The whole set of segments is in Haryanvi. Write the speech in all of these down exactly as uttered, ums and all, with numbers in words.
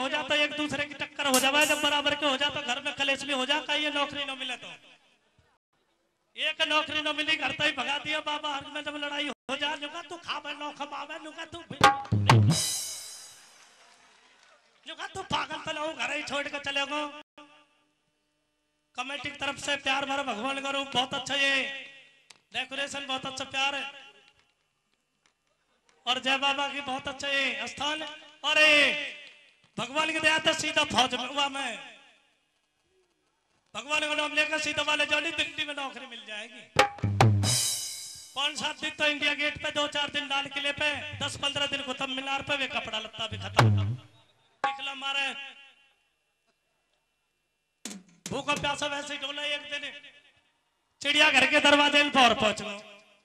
हो जा तो एक दूसरे की टक्कर हो जावे, जब बराबर के हो जा तो घर में कलेश भी हो जा, कहीं ये नौकरी न मिले तो। एक नौकरी न मिली, घर ताई भगा दिया बाबा, हर में जब लड़ाई हो जा, नुका तू खावे नौ कमावे, नुका तू, नुका तू पागल तो लो, घर ही छोड़ के चले गो। कमेटी की तरफ से प्यार मारो भगवान का रूप बहुत अच्छा, ये डेकोरेशन बहुत अच्छा प्यार है। और जय बाबा की बहुत अच्छा ये स्थान। और ये भगवान की दया तो सीधा फौज में हुआ मैं। भगवान का नाम लेकर सीधा वाले जानी दिल्ली में नौकरी मिल जाएगी। पाँच सात दिन तो इंडिया गेट पे, दो चार दिन लाल किले पे, दस पन्द्रह दिन कुतुब मीनार पे, वे कपड़ा लत्ता भी खत्म। निकला मारे भूखा प्यासा वैसे ही डोला। एक दिन चिड़ियाघर के दरवाजे में फोर पहुंच गो।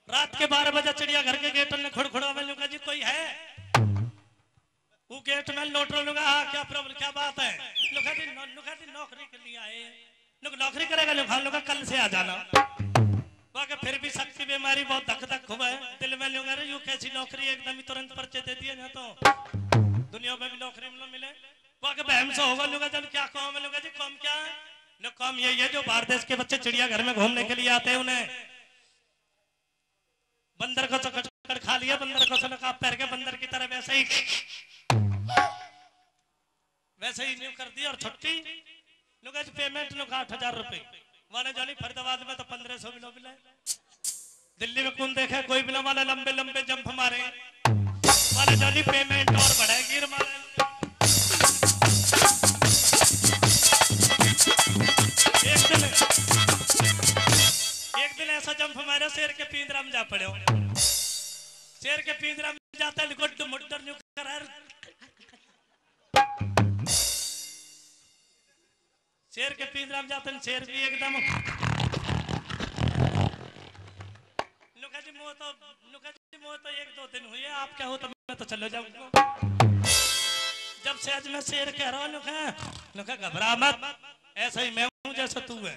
रात के बारह बजे चिड़ियाघर के गेट ने खुड़खुड़ावे, नुका जी कोई है? वो गेट में लौट रहा, नुका हाँ क्या प्रॉब्लम, क्या बात है? नुका जी नौ-, नुका जी नौकरी के लिए आए। नुका नौकरी करेगा, नुका, नुका कल से आ जाना। वहाँ के फिर भी शक की बीमारी बहुत धक धक हुआ है दिल में, नुका रे यू कैसी नौकरी, एकदम ही तुरंत पर्चे दे दिए ना तो दुनिया में भी नौकरी न मिले। वहाँ के बहन से होगा, नुका जन क्या काम है, नुका जी काम क्या है? नु काम यही है जो बाहर देश के बच्चे चिड़ियाघर में घूमने के लिए आते हैं, उन्हें बंदर को तो कटकट खा लिया, बंदर को तो नकाब पहन के बंदर की तरह वैसे ही, वैसे ही न्यू कर दी और छुट्टी। नुका जी पेमेंट नुका आठ हजार रुपए। वाले जानी फरीदाबाद में तो पन्द्रह सौ भी लो मिले। दिल्ली में कौन देखे कोई बिना वाले लंबे लंबे जंप मारे। वाले जानी पेमेंट और बढ़ेगी रे मारे। एक दिन, एक दिन ऐसा जंप मारे, शेर के पिंजरा में जा पड़े हो। शेर के पिंजरा में जाता है, गुड मुड्डर न्यू कर। शेर के पिंजरा में जाते हैं, शेर भी एकदम नुका जी मौत तो, नुका जी मौत तो एक दो दिन हुई है, आप क्या हो तो मैं तो चले जाऊंगा। जब से आज मैं शेर कह रहा हूँ, नुका, नुका घबरा मत, ऐसा ही मैं हूँ जैसा तू है।